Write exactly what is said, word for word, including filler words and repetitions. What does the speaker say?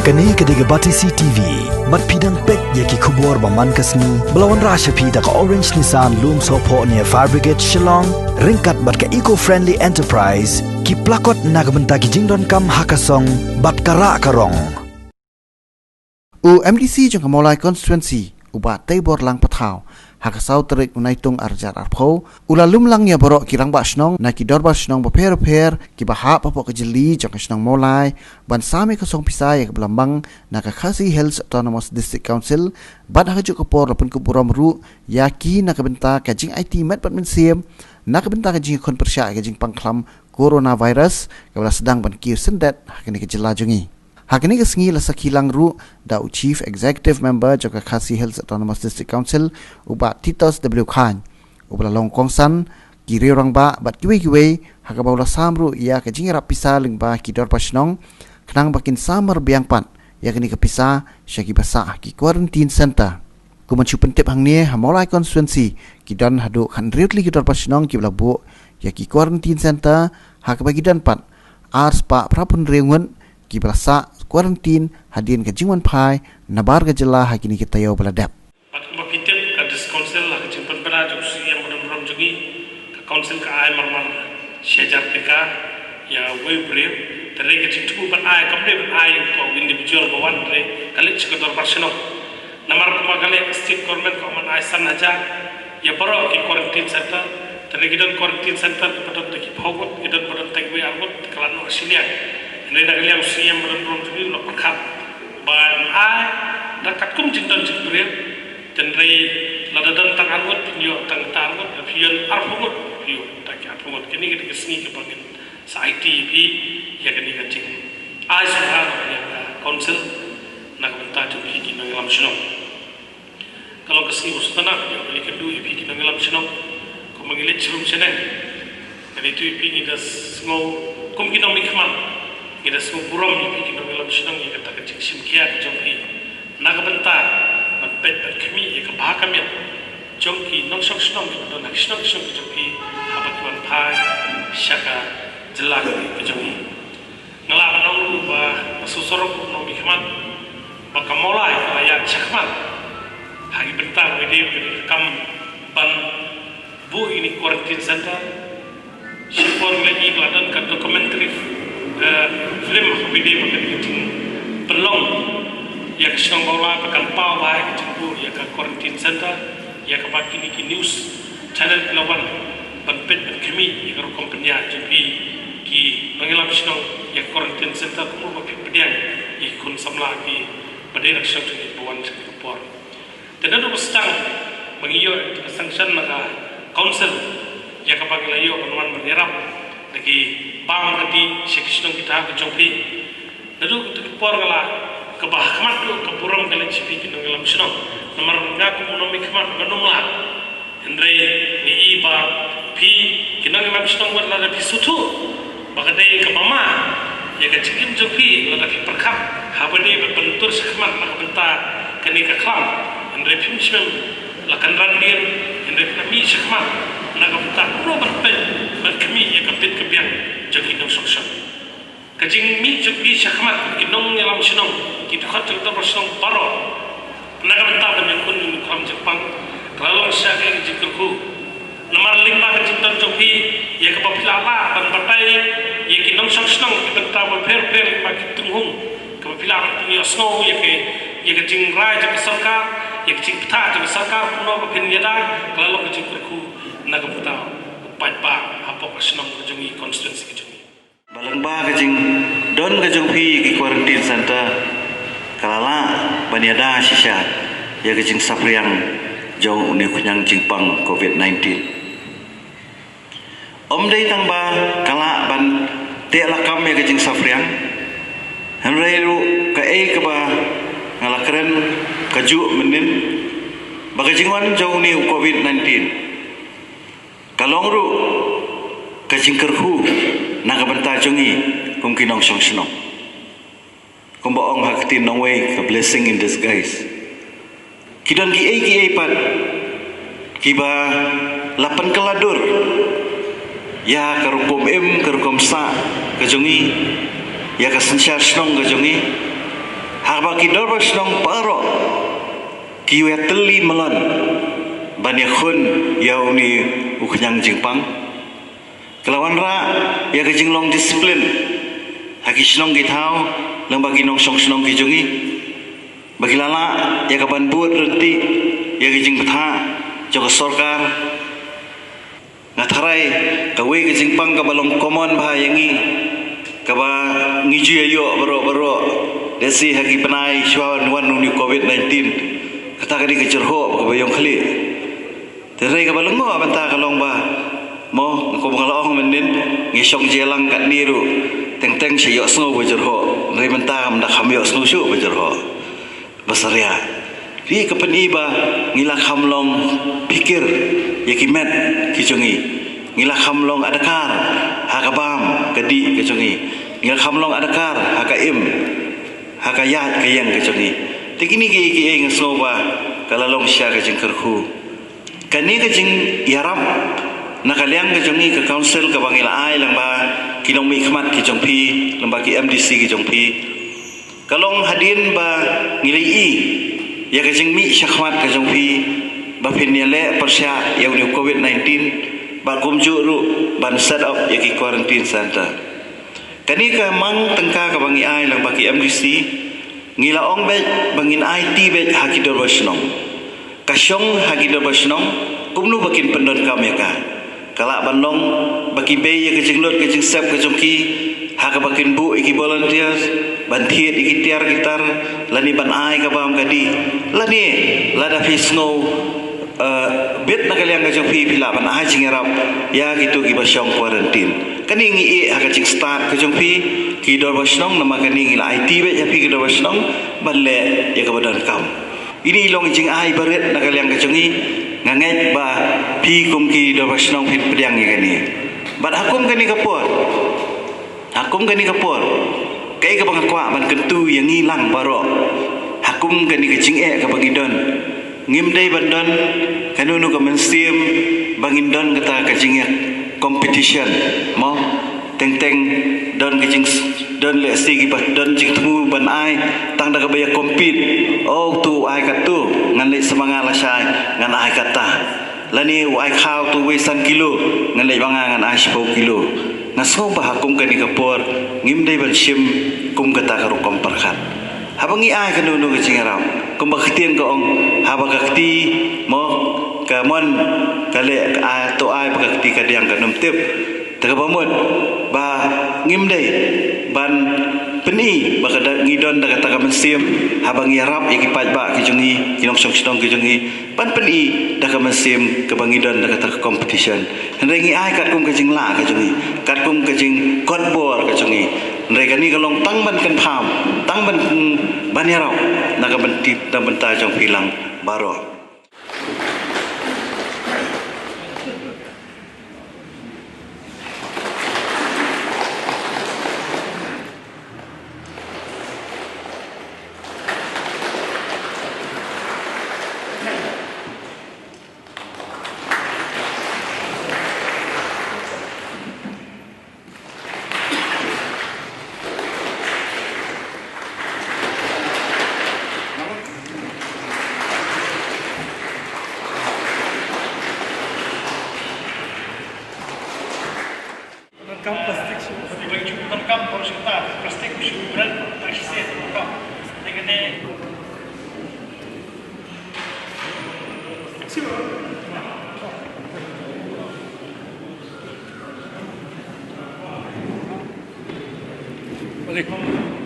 Kane ka dei ka Batesi T V. Bad phi dang peit ïa ki khubor ba man ka sngi ba la wanrah sha phi da ka Orange Nissan Lumsohphoh near Fire Brigade Shillong, ryngkat bad ka Eco Friendly Enterprise, ki plakot na ka bynta ki jingdonkam ha ka song bad ka rah ka rong. U M D C jong ka Mawlai Constituency, u Bah Teiborlang Pathaw, ha ka saw tarik u Naitung arhajar arphew, u la lum lang ïa baroh ki rangbah shnong na ki dorbar shnong bapher bapher kiba hap hapoh ka jylli jong ka shnong Mawlai ban sam ïa ka song pisa ïa ka Balang Bang na ka Khasi Hills Autonomous District Council, bad ha kajuh ka por la pynkup burom ruh ïa ki na ka bynta ka jingaiti met bad mynsiem na ka bynta ka jingkhun pyrshah ïa ka jingpang khlam coronavirus kaba la sdang ban kiew syndet ha kane ka jylla jong ngi. Ha kane ka sngi la sakhi lang ruh da u Chief Executive Member jong ka Khasi Hills Autonomous District Council, u Bah Titus W Chyne, uba la long kongsan, ki riew rangbah bad kiwei kiwei, ha kaba u la sam ruh ïa ka jingïarap pisa lyngba ki dorbar shnong, khnang ba kin samar biang pat ïa kane ka pisa sha kiba sah ha ki quarantine center. Kum ban shu pyntip hangne, ha Mawlai Constituency ki don haduh khathynriew tylli ki dorbar shnong kiba la buh ïa ki quarantine center, ha kaba ki don pat ar spah phra phew hynriew ngut kiba la sah quarantine hadien ka jingwan phai nabar ka jylla ha kine ki taïew ba la dep. Bad kumba phi tip, ka District Council ha ka jingpynbna jong u C E M ba donburom jong ngi, ka Council ka ai marmar shi hajar tyngka ïa uwei u briew. Te ka jingthmu ban ai kam dei ban ai ïa uto u individual ba wan, te ka leit sha ka dorbar shnong. Namar kumba ka leit, ka State Government ka ong ban ai san hajar ïa baroh ki quarantine center. Te ki don quarantine center kiba don tang ki phew ngut, ki don ba don tang kiwei ar ngut, te ka la noh shiliang. Hynrei na ka liang u C E M ba donburom jong ngi u la pyrkhat ban ai da katkum jingdon jingbriew. Hynrei lada don tang ar ngut, phin ïoh tang kita ar ngut, phi ïoh arphew ngut, phi ïoh tang ki arphew ngut. Kane ka dei ka sngi kaba ngin sa aiti ïa phi ïa kane ka jingai sumar ïa ka Council na ka bynta jong phi ki nongïalam shnong. Ka long ka sngi ba sngewtynnat ïa kane ka dei ïa phi ki nongïalam shnong. Kumba ngi leit sharum shaneng, kane tu ïa phi ngi da sngew kum ki nongmihkhmat, ngi da sngew burom ïa phi ki nongïalam shnong ïa kata ka jingshim khia ka jong phi na ka bynta ban peit ban khmih ïa ka bha ka miat jong ki nongshong shnong kiba don ha ki shnong ki shnong ki jong phi haba ki wan phai sha ka jylla ka jong ngi. Nga lah ban ong ruh ba nga sngewsarong kum u nongmihkhmat ba ka Mawlai ka la ïaid shakhmat ha ki bynta ba dei ba dei kam ban buh ïa kine quarantine center. Shipor ngi la ïohi ka la don ka documentary, eh, film ha ka video ba ka dei ka jingpynlong ïa ka shnong Mawlai ba kan paw bha ïa ka jingbuh ïa ka quarantine center, ïa kaba kine ki news channel ki la wan ban peit ban khmih ïa ka rukom pynïaid jong phi ki nongïalam shnong ïa ka quarantine center, kumno ba phi pdiang ïa ki khun samla ki ba dei na ka shnong jong ngi ba wan sha kane ka por. Te naduh ba sdang ba ngi ïoh ka sanction na ka Council ïa kaba ngi la ïoh ban wan ban ïarap da ki bam ka dih sha ki shnong ki thaw ka jong phi. Naduh kata ka por nga la, kaba ha khmat ruh ka burom ka leit sha phi ki nongïalam shnong. Namar nga kum u nongmihkhmat nga nym lah. Hynrei ngi i ba phi ki nongïalam shnong, wat lada phi sngewthuh ba ka dei kaba ma ïa ka jingim jong phi, lada phi pyrkhat haba dei ban pyntur shakhmat na ka bynta kane ka khlam, hynrei phim shym la kynran dien, hynrei phi la mih shakhmat na ka bynta kumno ban peit ban khmih ïa ka bit ka biang jong ki nongshong shnong. Ka jingmih jong phi shakhmat ki nongïalam shnong, ki dkhot jong ka dorbar shnong baroh na ka bynta ban ïakhun ïa u khlam jingpang ka la long shisha ka jingkyrkhu. Namar lyngba ka jingdon jong phi ïa kaba phi la lah ban batai ïa ki nongshong shnong ki bynta bapher bapher, lyngba ki tynghung kaba phi lah ban pynïohsngew ïa ka, ïa ka jingrai jong ka sorkar, ïa ka jingbthah jong ka sorkar kumno ba phin ïada, ka la long ka jingkyrkhu na ka bynta u paidbah hapoh ka shnong ka jong ngi, constituency ka jong ngi. Ba lyngba ka jingdon ka jong phi ki quarantine center ka la lah ban ïada shisha ïa ka jingsaphriang jong une u khñiang jingpang covid nineteen. Ym dei tang ba ka lah ban teh lakam ïa ka jingsaphriang, hynrei ruh kaei kaba nga la kren kajuh mynnin, ba ka jingwan jong une u covid nineteen ka long ruh ka jingkyrkhu na ka bynta jong ngi kum ki nongshong shnong. Kumba ong ha ka ktien nongwei, ka blessing in disguise. Ki don kiei kiei pat kiba la pynkylla dur ïa ka rukom im, ka rukom sah ka jong ngi, ïa ka synshar shnong ka jong ngi. Ba ki dorbar shnong baroh ki ïa tylli malan ban ïakhun ïa une u khñiang jingpang. Ka la wanrah ïa ka jinglong discipline ha ki shnong ki thaw, lyngba ki nongshong shnong ki jong ngi, ba ki la lah ïa ka ban bud ryntih ïa ka jingbthah jong ka sorkar. Nga tharai kawei ka jingpang kaba long common bha ïa ngi, kaba ngi ju ïa ïoh baroh baroh, lehse ha ki bnai shuwa ban wan une u covid nineteen, kata ka dei ka jyrhoh kaba ïong khlieh. Te hynrei kaba lyngngoh bynta ka long ba, mo, kum nga la ong mynnin, ngi shong jingïalang katne ruh, teng teng shu ïohsngew ba jyrhoh, hynrei mynta kam da kham ïohsngew shuh ba jyrhoh. Ba saria. Te ka pyni ba ngi la kham long phikir ïa ki met ki jong ngi. Ngi la kham long adkar ha ka bam ka dih ka jong ngi. Ngi la kham long adkar ha ka im, ha ka ïaid ka ïeng ka jong ngi. Te kine kiei kiei nga sngew ba ka la long shisha ka jingkyrkhu. Kane ka jingïarap na ka liang ka jong ngi ka council kaba ngi la ai lyngba ki nongmihkhmat ki jong phi, lyngba ki M D C ki jong phi, ka long hadien ba ngi la ïohi ïa ka jingmih shakhmat ka jong phi ba phin ïaleh pyrshah ïa une u covid nineteen, bad kumjuh ruh ban set up ïa ki quarantine center. Kane ka mang tyngka kaba ngi ai lyngba ki M D C, ngi la ong beit ba ngin aiti beit ha ki dorbar shnong. Ka shong ha ki dorbar shnong, kumno ba kin pyndonkam ïa ka. Ka lah ban long ba ki bei ïa ka jinglut ka jingsep ka jong ki ha kaba kin buh ïa ki volunteers ban thied ïa ki tiar ki tar, lane ban ai ka bam ka dih, lane lada phi sngew, eh, bit na ka liang ka jong phi, phi lah ban ai jingïarap ïa kito kiba shong quarantine. Kane ngi ïeh ha ka jingstad ka jong phi ki dorbar shnong, namar kane ngi la aiti beit ïa phi ki dorbar shnong ban leh ïa kaba donkam. Ine i long i jingai barit na ka liang ka jong ngi. Nga ngeit ba phi kum ki dorbar shnong phin pdiang ïa kane. Bad ha kum kane ka por, ha kum kane ka por, kaei kaba nga kwah ban kyntu ïa ngi lang baroh, ha kum kane ka jingeh kaba ngi don, ngim dei ban don kano kano ka mynsiem ba ngin don kata ka jingïa competition, mo. Teng teng don ka jing, don lehse kiba don jingthmu ban ai tang da kaba ïa compete. Oh, uto u ai katto, ngan leit sa ma nga lashai ngan ai katta. Lane u ai khaw, uto uwei san kilo, ngan leit ma nga ngan ai shiphew kilo. Nga sngew ba ha kum kane ka por ngim dei ban shim kum kata ka rukom pyrkhat. Haba ngi ai kano kano ka jingïarap, kumba ka ktien ka ong, haba ka kti, mo, ka mon ka leh, ka ai, to ai ba ka kti ka diang, kan ym tip. Te kaba mut ba ngim dei ban pyni ba ka da, ngi don da kata ka mynsiem haba ngi ïarap ïa ki paidbah ki jong ngi, ki nongshong shnong ki jong ngi, ban pyni da ka mynsiem kaba ngi don da kata ka competition. Hynrei ngi ai katkum ka jinglah ka jong ngi, katkum ka jingkot bor ka jong ngi. Hynrei kane ka long tang ban kynpham, tang ban, ban ïarap na ka bynta, na bynta jong phi lang baroh. Plastik shu, plastik shu, plastik shu, plastik shu.